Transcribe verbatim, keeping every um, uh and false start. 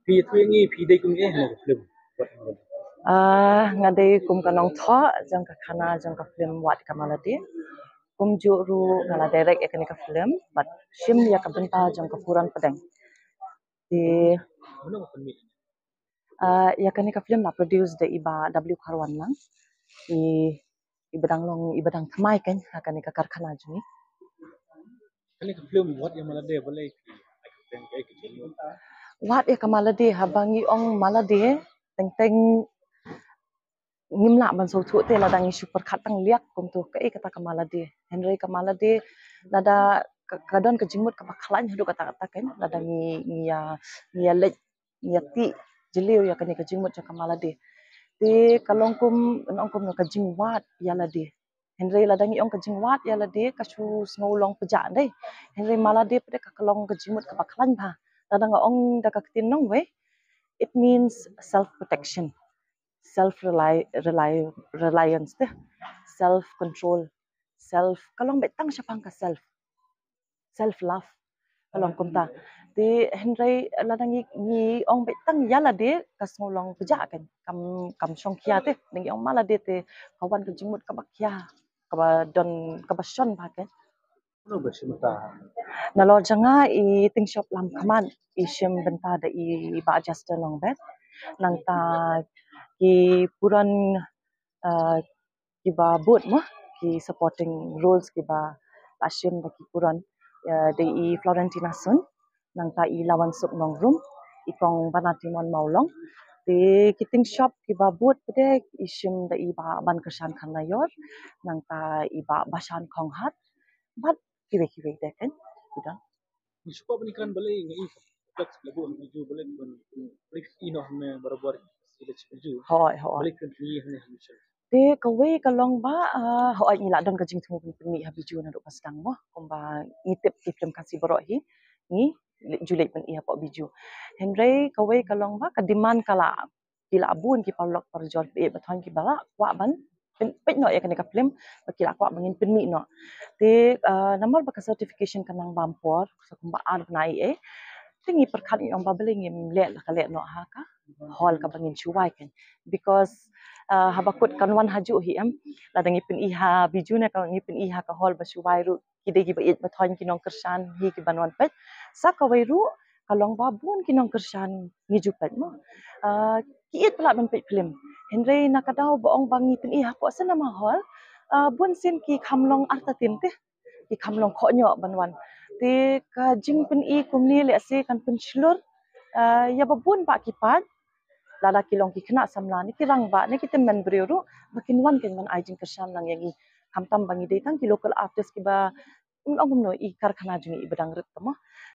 Phi tu ngi phi dei kum eh na film. Wat na. Ah, nga dei kum ka nongthoh jong ka khana jong ka film Wat ka Malade. Kumjuh ruh nga la direct ïa kane ka film, bad shim ïa ka bynta jong ka Puran Pdeng. Te, Mano ka pynmih? Ah, ïa kane ka film la produce da i Bah W Kharwan lang. I, i ba dang long, i ba dang thymmai kan ha kane ka karkhana jong ngi. Kane ka film Wat ïa Malade balei ki ai ka teng ka ai ka jingmut? Wat ïa ka Malade, haba ngi ong Malade, teng teng ngim lah ban sngewthuh te lada ngi shu pyrkhat tang liak kumto kaei kata ka Malade. Hynrei ka Malade lada ka, ka don ka jingmut kaba khlaiñ haduh katta katta kan lada ngi, ngi ïa, ngi ïa leit, ngi ïa tih jylliew ïa kane ka jingmut jong ka Malade. Te ka long kum, nong kum no ka jingwad ïa lade. Hynrei lada ngi ong ka jingwad ïa lade ka shu sngew long pjah dei. Hynrei Malade pat ka, ka long ka jingmut kaba khlaiñ bha. Lada nga ong da ka ktien nongwei, it means self protection, self rely, rely, reliance te, self control, self, ka long beit tang shaphang ka self, self love, ka long kumta. Te hynrei lada ngi, ngi ong beit tang ïa lade ka sngew long pjah kan, kam, kam shong khia te. Ngi ong Malade te ka wan ka jingmut kaba khia, kaba don, kaba shon bha kan. Nalor jong nga i Tyngshop Lamkhmat i shim bynta da i Bah Justin Nongbet. Nangta ki Puran, ah, kiba bud mo, ki supporting roles kiba la shim da ki Puran, ah, da i Florentina Sun, nangta i Lawansuk Nongrum, i Kong Banatimon Mawlong. Te ki Tyngshop kiba bud pat i shim da i Bah Bankyrshan Kharnaior, nangta i Bah Bashan Khonghat, bad kiwei kiwei de kan, ki don. Ngi shu kwah ban ïakren balei ngi i complex labu ha Biju balei pun, balei i noh ne barabor sila chi Biju. Hoi, hoi. Balei pun ngi hane hane sha. Te kawei ka long ba, ah, hoi ngi la don ka jingthmu pun pun ngi ha Biju naduh ba sdang mo, kumba ngi tip ki film Khasi baroh hi ngi ju leit pun i hapoh Biju. Hynrei kawei ka long ba ka demand ka la ki la bun ki paralok parajor peit ba thon kiba la kwah ban pyn-, peit noh ïa kane ka film, ba ki la kwah ba ngin pynmih noh. Te, ah, namar ba ka certification ka nang bam por, sa kumba ar bnai eh. Te ngi pyrkhat ngi ong ba balei ngim leh la ka leh noh ha ka hall kaba ngin shu wai kan. Because, ah, haba kut kan wan hajuh hi em, lada ngi pyn-i ha Biju ne ka ngi pyn-i ha ka hall ba shu wai ruh ki dei kiba ïeit ba thon ki nongkyrshan hi kiban wan peit. Sa kawei ruh ka long ba bun ki nongkyrshan ngi ju peit mo. Ah, ki ïeit palat ban peit film. Hynrei na ka daw ba ong ba ngi pyn-i hapoh cinema hall, ah, bun sien ki kham long artatien te, ki kham long khohñioh ban wan. Te ka jingpyn-i kumne lehse kan pynshlur, ah, ïa ba bun bah ki paid, lada ki long ki khynnah samla ne ki rangbah ne ki tymmen briew ruh ba kin wan kin ban ai jingkyrshan lang ïa ngi. Khamtam ba ngi dei tang ki local artist kiba, um, ong kumno, i karkhana jong ngi i ba dang rit te mo.